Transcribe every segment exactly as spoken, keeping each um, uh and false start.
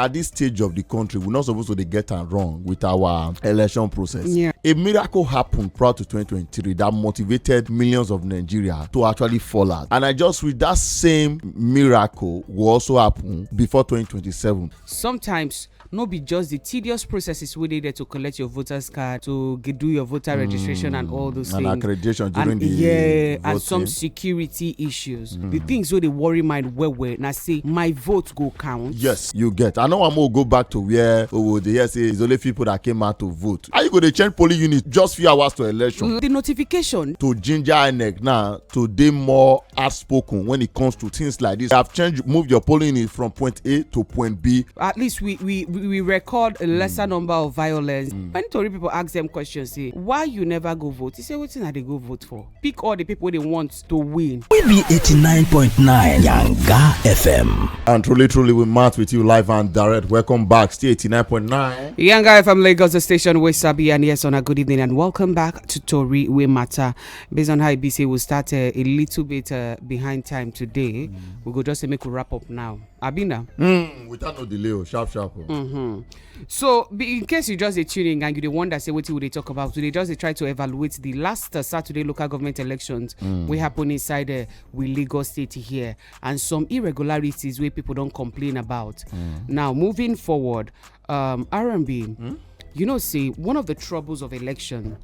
At this stage of the country, we're not supposed to dey get am wrong with our election process. Yeah. A miracle happened prior to twenty twenty-three that motivated millions of Nigeria to actually fall out. And I just read that same miracle will also happen before twenty twenty-seven. Sometimes, no be just the tedious processes wey dey there to collect your voters card, to g- do your voter registration and all those And things. Accreditation during And, the yeah, and some voting. Security issues. The things wey dey worry mind well well na say my vote go count. Yes, you get. I know I'm gonna go back to where we dey hear say it's only people that came out to vote. How you go dey change polling unit just few hours to election? The notification. To ginger inec now to dey more outspoken when it comes to things like this. They have changed, move your polling unit from point A to point B. At least we we we we record a lesser number of violence. When tori people ask them questions, say, "Why you never go vote?" He say, "Wetin I dey go vote for?" Pick all the people they want to win. We be eighty-nine point nine Yanga F M. And truly, truly, we match with you live and direct. Welcome back. Still eighty-nine point nine. Yanga F M Lagos, the station wey sabi. And yes, on a good evening and welcome back to Tori We Matter. Based on how it be say, we'll start uh, a little bit uh, behind time today. We go just say make we wrap up now. Abina. Mm, without no delay, oh, sharp, sharp. Oh. So, be- in case you just dey tune in and you dey wonder, say, "Wetin we dey talk about?" We dey just dey try to evaluate the last uh, Saturday local government elections wey happen inside uh, we Lagos State here, and some irregularities wey people don complain about. Now, moving forward, um, R M B, you know, say one of the troubles of election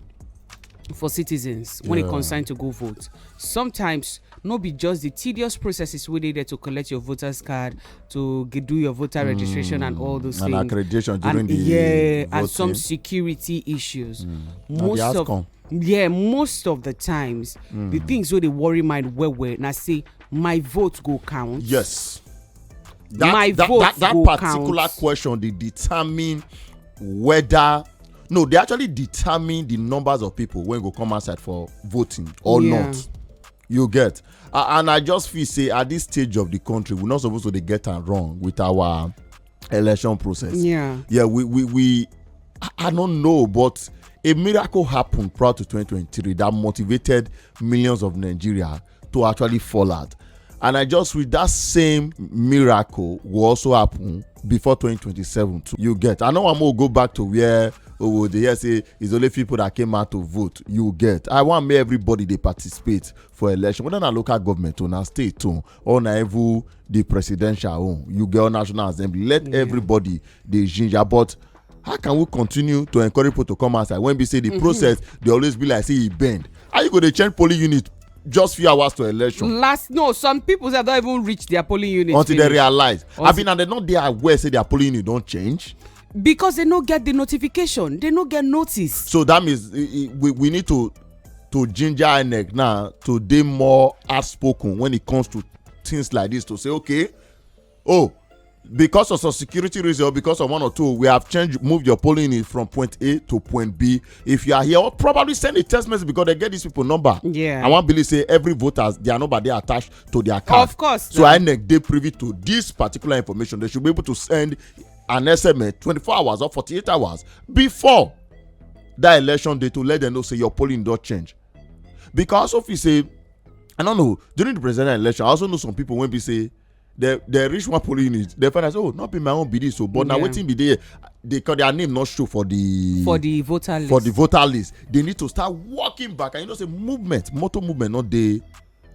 for citizens when it Yeah. concern to go vote. Sometimes, no be just the tedious processes wey dey there to collect your voters card, to g- do your voter registration and all those And things. Accreditation during And the yeah, and some voting. Security issues. And the Most of outcome. Yeah, most of the times, the things wey dey worry mind well well na say my vote go count. Yes. That, My that, vote that, that go particular count. Question dey determine whether, no, they actually determine the numbers of people when go come outside for voting or Yeah. not. You get. Uh, and I just feel say at this stage of the country, we're not supposed to dey get am wrong with our election process. Yeah. Yeah, we we, we I, I don't know, but a miracle happened prior to twenty twenty-three that motivated millions of Nigeria to actually fall out. And I just read that same miracle will also happen before twenty twenty-seven too. You get. I know I'm gonna go back to where oh, they hear say it's only people that came out to vote. You get. I want me everybody they participate for election. Whether na local government or na state too, or na even the presidential own. You get on national assembly. Let everybody they ginger. But how can we continue to encourage people to come outside when we say the process they always be like say e bend? How you go dey change polling unit just few hours to election? Last no, some people sef don even reach their polling unit Until they finish. Realize. Until I mean, and they not they aware say their polling unit don't change. Because they no get the notification, they no get notice. So that means eh, eh, we, we need to to ginger inec now to dey more outspoken when it comes to things like this, to say, okay, oh, because of some security reason or because of one or two, we have changed, moved your polling unit from point A to point B. If you are here, or probably send a text message because they get these people number. Yeah. I want believe say every voter, their number they attached to their card. Of course. So inec they privy to this particular information. They should be able to send an S M S twenty-four hours or forty-eight hours before that election day to let them know say your polling don't change. Because of you say, I don't know, during the presidential election, I also know some people when we say they they reach one polling unit, they find out, oh, not be my own be this, so but now Yeah. Waiting be there, they call their name not show for the For the voter list. For the voter list. They need to start walking back, and you know say movement, motor movement, not they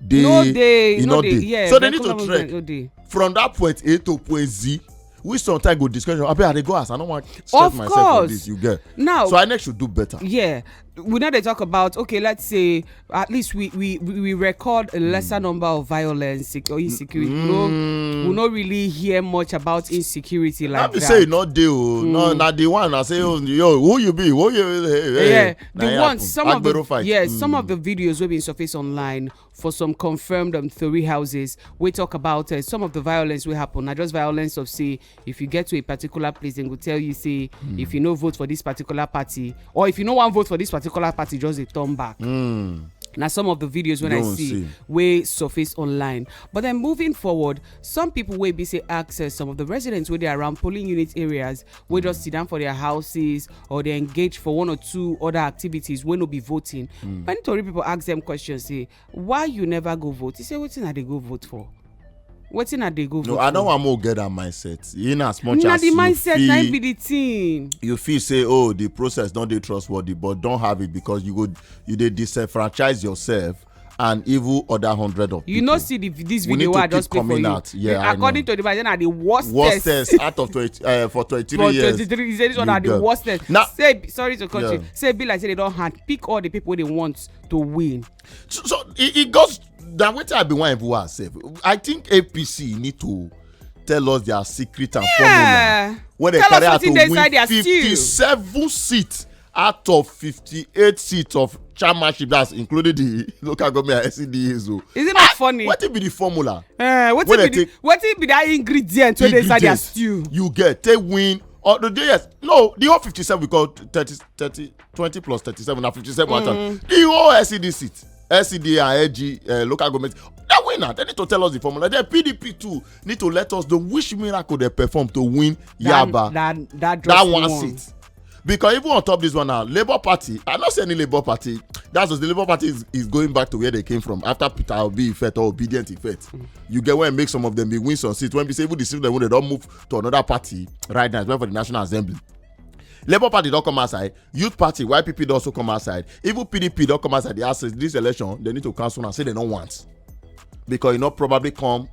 they No dey, e no no dey. Dey. Yeah, So they need vehicular to movement trek no dey. From that point A to point Z, which sometimes go discourage. I bet I dey go as I don't want stress Of myself course. With this. You get Now, so inec should do better. Yeah, we know they talk about, okay, let's say at least we we we we record a lesser number of violence sec- or insecurity. We no we no really hear much about insecurity like I be that. Say not dey o. No, na the one I say, oh, yo, who you be? Who you? Hey, hey, Yeah, na the it one happen. Some of the Agbero fight. Yeah, some of the videos wey been surface online for some confirmed um, theory houses, we talk about uh, some of the violence we happen. Not just violence of say if you get to a particular place, they go tell you say if you no vote for this particular party, or if you no want vote for this particular party, just a turn back. Now some of the videos when I Don't see see. Wey surface online. But then moving forward, some people will be say access some of the residents where they are around polling unit areas, where just sit down for their houses or they engage for one or two other activities, will not be voting. When Tory people ask them questions, say, "Why you never go vote?" He say, "Wetin I dey go vote for?" Wetin I dey go vote No, I don't for? want more get that mindset. In as much Na as the you mindset feel, na im be the thing. you feel say, oh, the process don't dey trustworthy, but don't have it because you go you dey disenfranchise yourself and even other hundred of You people. know, see the, this We video need wey to I just keep play for coming you. out. Yeah, I According know. To the Biden, na the worst Worst test. Test out of twenty uh, for twenty-three For years. Twenty-three, he say this one You na the get- worst test. Now- Say sorry to cut you. Yeah. Say be like say they don't hand pick all the people they want to win. So, so it, it goes that way. I be one who herself. I think A P C need to tell us their secret and Yeah. formula. When they Tell us carry out wetin to dey win inside their stew. fifty-seven seats out of fifty-eight seats of chairmanship, that's including the local government and S C D As. Oh. Is it not funny? What be the formula? Uh, When wetin they be the take wetin be that ingredient wey dey inside their Ingredients. Stew? You get take win. Or the yes, no, the whole fifty-seven we call thirty, thirty, twenty plus thirty-seven na fifty-seven at all. The whole S C D seat, S C D and L G uh, local government, that winner. They need to tell us the formula. The P D P too need to let us know which miracle they perform to win That- Yaba. that- that that just one one. Seat. Because even on top this one now, Labour Party, I not say any Labour Party. That's just the Labour Party is, is going back to where they came from after Peter Obi effect or Obidient effect. You get when make some of them be win some seats when we say even the seats when they don't move to another party right now. It's well for the National Assembly. Labour Party don't come outside. Youth Party, Y P P don't also come outside. Even P D P don't come outside. They ask this election, they need to cancel and say they don't want because you not probably come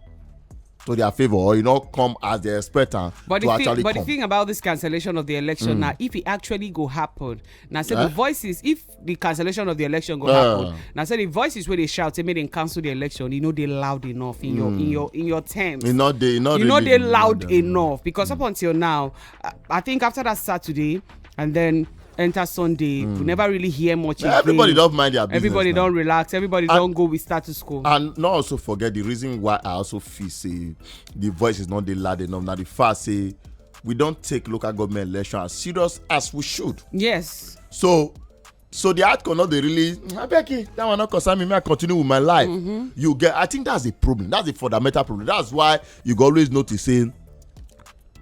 to their favor or you not come as they expect am But to the, actually thing, but the come. Thing about this cancellation of the election now, if it actually go happen, now say Eh? The Voice is, if the cancellation of the election go Ah. happen, now say The Voice is where they shout, say make them cancel the election. You know they loud enough in your in your in your terms. E no dey, e no You know really they loud dey. Enough because up until now, I, I think after that Saturday and then enter Sunday, we never really hear much again. Everybody don't mind their business Everybody now. Don't relax. Everybody And- don't go with status quo. And not also forget the reason why I also feel say The Voice is not dey loud enough. Now the fact say we don't take local government election as serious as we should. Yes. So, so the outcome not dey really. I beg you, that one not concern me. May I continue with my life? You get. I think that's the problem. That's the fundamental problem. That's why you go always notice say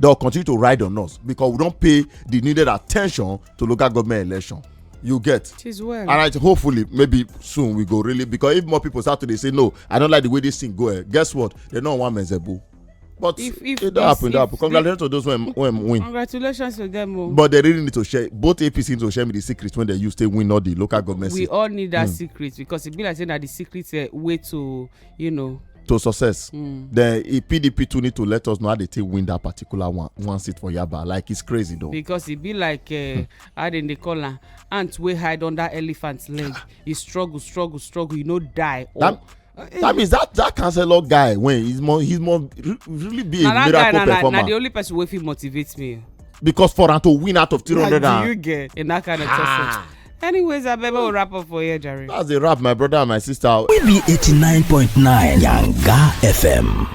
they'll continue to ride on us because we don't pay the needed attention to local government election. You get. She's well. All right, hopefully, maybe soon we go really, because if more people start to dey say no, I don't like the way this thing go. Eh, guess what? They don't want Menzebu. But If- if- it don't if- happen. It don't if- happen. Congratulations to those when, when win. Congratulations to them. Oh. But they really need to share. Both A P C need to share me the secret when they use to win not the local government We seat. All need that secret because it be like saying that the secret uh, way to you know To success. Then a P D P too need to let us know how they take win that particular one one seat for Yaba. Like it's crazy though. Because it be like uh, how dem dey call am, ant wey hide under elephant leg. You struggle, struggle, struggle, you no die. That, Oh, that means that that counselor guy when he's more he's more re- really be a na that guy miracle na, na, performer na the only person wey fit motivate me. Because for am to win out of three hundred Na do you and get in that kind of person? Anyways, abeg, make we wrap up for here, Jerry. That's a wrap, my brother and my sister. We be eighty-nine point nine Yanga F M.